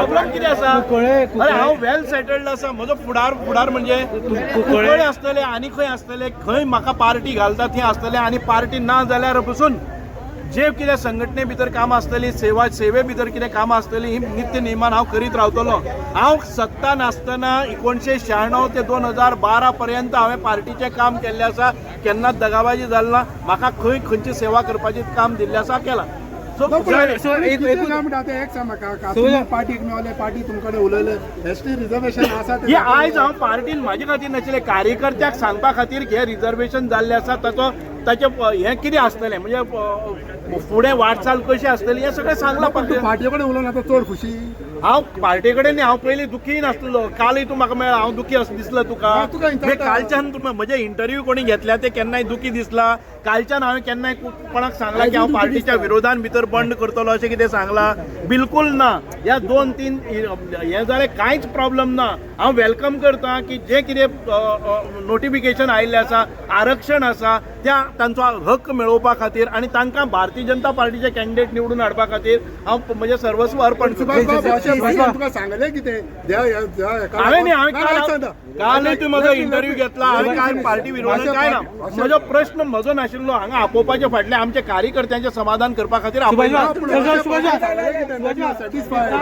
Problem कितें आसा? अरे, हांव वेल सेटल्ड आसा. म्हजो फुडार, फुडार म्हणजे कुंकळे आसतले आनी खंय आसतले, खंय म्हाका पार्टी घालता थंय आसतले. आनी पार्टी ना जाल्यार पसून जे कितें संघटने भितर कामां आसतली, सेवे भितर कितें कामां आसतली, ही नित्य नेमान हांव करीत रावतलो. हांव सत्ता नासतना 1996 ते 2012 पर्यंत हांवें पार्टीचें काम केल्लें आसा. केन्नाच दगाबाजी जाली ना. म्हाका खंय खंयची सेवा करपाचें काम दिल्लें आसा, केलां. सो सो एक म्हणटा ते, एक सांग म्हाका, तुम्ही पार्टीक मेवले, पार्टी तुमकडे उलयले, एसटी रिझर्वेशन आसा ते? हे आयज हांव पार्टीन म्हाजे खातीर नाशिल्लें, कार्यकर्त्याक सांगपा खातीर हे रिझर्वेशन जाल्लें आसा, ताचो ताचें हें कितें आसतलें, म्हणजे फुडें वाटचाल कशी आसतली, हें सगळें सांगलां. पण तूं पार्टीन. पार्टी कडेन उलोवन आतां चड खुशी? हांव पार्टे कडेन न्ही, हांव पयलीं दुखी नासलो. कालय तूं म्हाका मेळ्ळा, हांव दुखी असो दिसलो तुका? हा, तुका म्हणजे विचारता. कालच्यान तुका म्हजे इंटरव्यू कोणी घेतल्या ते केन्नाय दुखी दिसला? कालच्यान हांवें केन्नाय कोणाक सांगलां की हांव पार्टीच्या विरोधान भितर बंड करतलो, अशें कितें सांगलां? बिलकुल ना. ह्या दोन तीन हें जालें, कांयच प्रॉब्लम ना. हांव welcome करता की जें कितें नोटिफिकेशन आयिल्लें आसा, आरक्षण आसा, त्या तांचो हक्क मेळोवपा खातीर आनी तांकां भारतीय जनता पार्टीचे कॅन्डिडेट निवडून हाडपा खातीर हांव म्हजें सर्वस्व अर्पण करता. सुभाष बाब, अशें भाशेन तुका सांगलें कितें ह्या हेका हांवें न्ही, हांवें ना, ना, काल सांगता. कालूय तूं म्हजो इंटरव्यू घेतला. हांवें कांय पार्टी विरोधात काय ना. म्हजो प्रश्न म्हजो नाशिल्लो. हांगा आपोवपाचे फाटले आमच्या कार्यकर्त्यांचें समाधान करपा खातीर आपयला. ना, पूण अशें भाशेन सांगलें कितें? Satisfied.